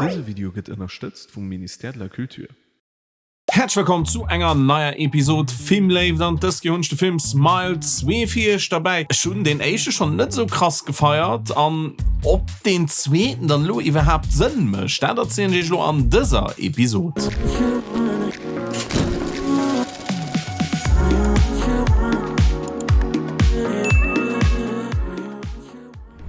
Dëse Video gëtt ënnerstëtzt vum Ministère de la Culture. Häerzlech wëllkomm zu enger neier Episod Filmléift an dës Kéier hunn ech de Film Smile 2 fir iech derbäi. Ech hunn deen éischte schonn net esou krass gefeiert an ob deen zweeten dann elo iwwerhaapt Sënn mécht, dat erzielen ech iech elo an dëser Episod.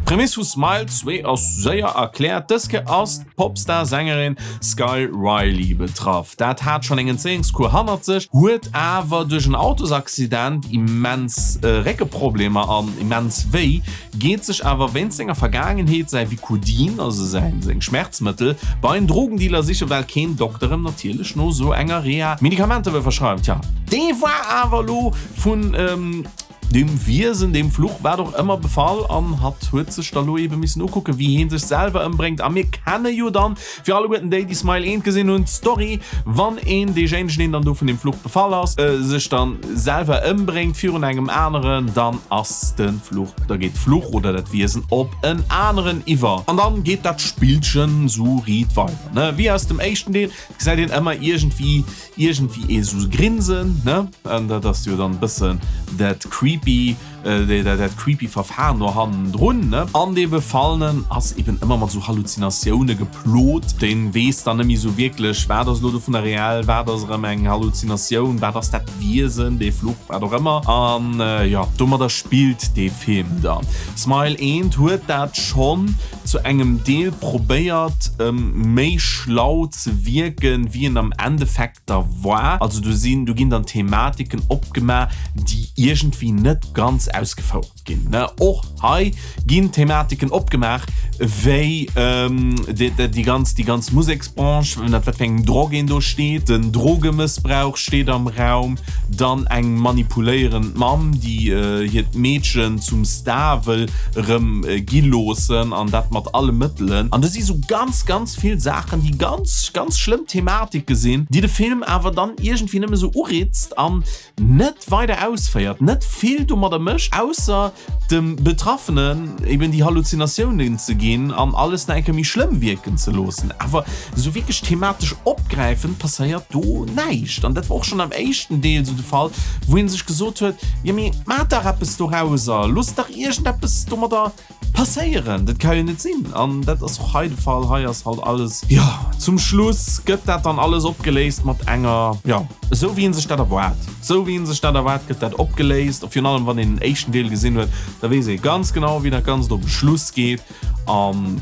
D'Prämiss vu Smile 2 ass séier erkläert, dës Kéier ass d'Popstar-Sängerin Sky Riley betraff. Dat hat schonn eng Entzéiungskur hannert sech, huet awer duerch en Autosaccident immens Réckeproblemer an immens wéi, geet sech awer wéinst senger Vergaangenheet säi Vicodin, also säin seng Schmerzmëttel, bei en Drogendealer sichen, well keen Dokter em natierlech no sou enger Reha Medikamenter wëll verschreiwen. Tja, dee war awer elo vun. Dem Wiesen, dem Fluch, wat och ëmmer befall an hatt huet sech da lo ebe missen ukucken, wéi heen sech selwer ëmbréngt. A mir kenne jo dann, fir alleguerten déi, déi Smile 1 gesinn hunn, d'Story, wann een deejéinegen, deen dann do vun dem Fluch befall ass, sech dann selwer ëmbréngt virun engem aneren, dann ass de Fluch, da geet d'Fluch oder dat Wiesen op en aneren iwwer. An dann geet dat Spillchen sou riit weider, ne? Wéi aus dem éischten Deel gesäit een ëmmer iergendwéi Iergendwéi ee sou grinsen, ne? An dat ass jo dann bëssen dat creepy, dat creepy Verfahren do hannendrun, ne? An dee Befallenen ass eben ëmmer mat sou Halluzinatioune geplot. Dee weess dann net méi sou wierklech, wat ass elo dovunner reell, wat ass erëm eng Halluzinatioun, wat ass dat Wiesen, dee Fluch, wat och ëmmer. An jo, domadder spillt dee Film dann. Smile 1 huet dat schonn zu engem Deel probéiert méi schlau ze wierken wéi en am Endeffekt da war. Also do sinn, do ginn dann Thematiken opgemaach déi iergendwéi net ganz ausgefouert ginn, ne. Och hei ginn Thematiken opgemaach wéi déi ganz, déi ganz Museksbranche, ënnert wat fir engem Drock een do steet, den Drogemëssbrauch steet am Raum, dann eng manipuléierend Mamm déi hiert Meedchen zum Star wëll erëm gi loossen an dat mat alle Mëttelen. An do si sou ganz, ganz vill Saachen, déi ganz, ganz schlëmm Thematike sinn, déi de Film awer dann iergendwéi nëmme sou uritzt an net weider ausféiert, net vill domadder mécht, ausser dem Betraffenen eben déi Halluzinatiounen ze ginn an alles nach eng Kéier méi schlëmm wierken ze loossen. Awer esou wierklech thematesch opgräifend passéiert do näischt. An dat war och schonn am éischten Deel esou de Fall, wou ee sech gesot huet, Jo mee maacht dach eppes dorauser, loosst dach iergendeppes domadder passéieren, dat ka jo net sinn. An dat ass och hei de Fall. Hei ass halt alles, jo, zum Schluss gëtt dat dann alles opgeléist mat enger, jo, esou wéi ee sech dat erwaart. Esou wéi ee sech dat erwaart, gëtt dat opgeléist. A virun allem, wann een den éischten Deel gesinn huet, da weess ee ganz genau, wéi dat Ganzt op e Schluss geet. An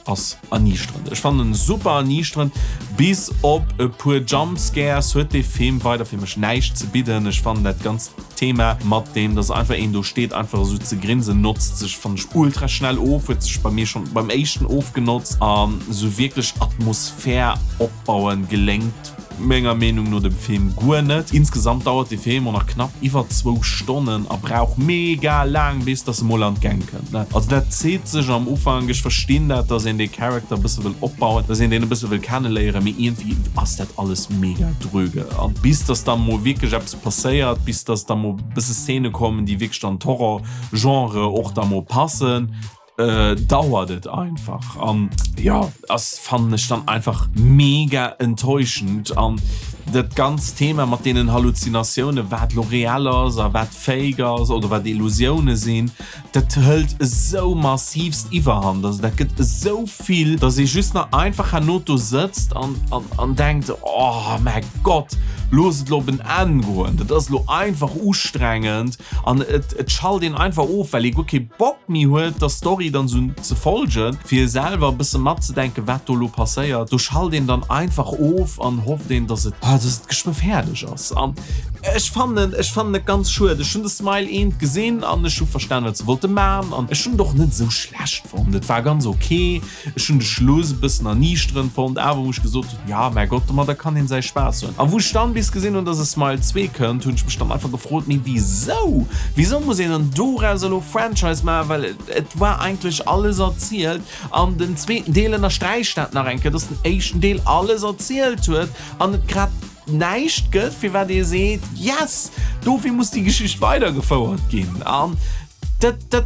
ass erniichterend. Ech fannen en super erniichterend. Bis op e puer Jumpscares huet dee Film weider fir mech näischt ze bidden. Ech fannen dat ganzt Thema mat deem, dass einfach een do steet einfach esou ze grinsen, notzt sech fannen ech ultra schnell of, huet sech bei mir schon beim éischten ofgenotzt. An esou wierklech Atmosphär opbauen geléngt Menger Meenung no dem Film guer net. Insgesamt dauert de Film och nach knapp iwwer zwou Stonnen a brauch mega laang bis dass e mol an d'Gäng kënnt ne. Also dat zitt sech am Ufank, ech verstinn dat dass een dee Character e bësse wëll opbauen, dass een deen e bësse wëll kenneléieren, mee iergendwéi ass dat alles mega dröge an bis dass da mol wierklech eppes passéiert, bis dass da mol bësse Szene kommen déi wierklech an d'Horror Genre och da mol passen. Dauert et einfach an jo ass fannen ech dann einfach mega enttäuschend an dat ganzt Thema mat deenen Halluzinatioune wat lo reell ass a wat fake ass oder wat Illusioune sinn, dat hëlt esou massivst iwwerhand, also dat gëtt esou vill, dass ee just nach einfach herno do sëtzt an an an denkt oh mäi Gott looss et lo op en Enn goen, dat ass lo einfach ustrengend. An et et schalt een einfach of, well ee guer kee Bock méi huet, der Story dann esou ze folgen, fir selwer e bësse matzedenken, wat do elo passéiert. Do schalt een dann einfach of an hofft een, dass et, ah, dass et geschwë fäerdeg ass. An ech fannen, ech fannen et ganz schued. Ech hunn de Smile eent gesinn an ech hu verstan, wat se wollte man. An ech hunn et och net esou schlecht fonnt. Et war ganz ok. Ech hunn de Schluss e bëssen erniichterend fonnt, awer wou ech gesot hunn, ja mäi Gott, domadder kann een säi Spaass hunn. A wou ech dann bis gesinn hunn, dass e Smile 2 kënnt, hunn ech mech dann einfach gefrot, mee wisou? Wisou muss een dann doraus elo Franchise maachen, well et war eigentlech alles erzielt an den zweeten Deel ënnersträicht dat nach eng Kéier, dass den éischten Deel alles erzielt huet an et grad näischt gëtt, firwat ee seet, yes, dofir muss déi Geschicht weidergefouert ginn. An. Dat, dat,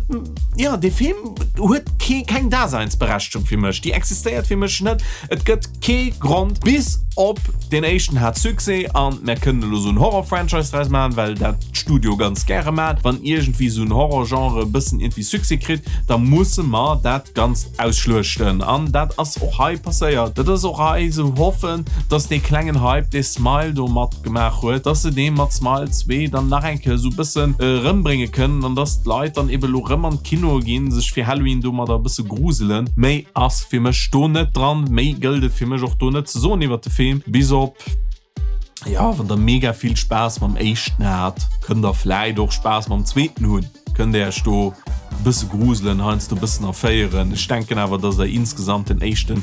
jo, dee Film huet kee, keng Daseinsberechtegung fir mech. Déi existéiert fir mech net. Et gëtt kee Grond, bis op deen éischten hat Succès an mär kënnen elo esou en Horror-Franchise draus maachen, well dat d'Studio ganz gäre maacht. Wann iergendwéi esou en Horror-Genre e bëssen iergendwéi Succès kritt, da musse mer dat Ganzt ausschluechten. An dat ass och hei passéiert. Dat ass och hei esou. Hoffen, dass dee klengen Hype, dee Smile do matgemaach huet, dass se dee mat Smile 2 dann nach eng Kéier esou e bëssen erëmbrénge kënnen an dass d'Leit dann ebe lo rëm an d'Kinoe ginn, sech fir Halloween domadder e bësse gruselen. Méi ass fir mech do net dran. Méi gëllt et fir mech och do net ze soen iwwert de Film, bis op. Jo, wann der mega vill Spaass mam éischten hat, kënnt der vläit och Spaass mam zweeten hunn. Kënnt der iech do e bësse gruselen, heiansdo e bëssen erféieren. Ech denken awer, dass der insgesamt den éischten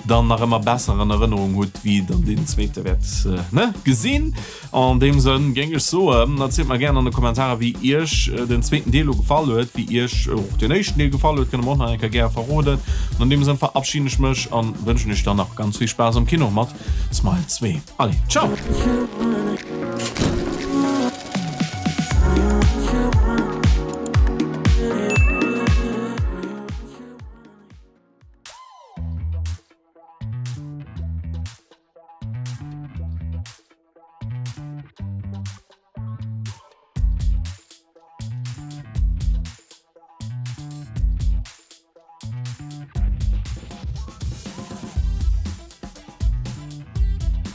dann nach ëmmer besser an Erënnerung hutt, wéi dann deen zweete wäert, ne, gesinn. An deem Sënn géing ech soen, erzielt mer gären an de Kommentarer, wéi iech den zweeten Deel elo gefall huet, wéi iech och den éischten Deel gefall huet, kënnt der mer och nach eng Kéier gäre verroden. An an deem Sënn verabschiden ech mech an wënschen iech dann nach ganz vill Spaass am Kino mat Smile 2. Allez, ciao!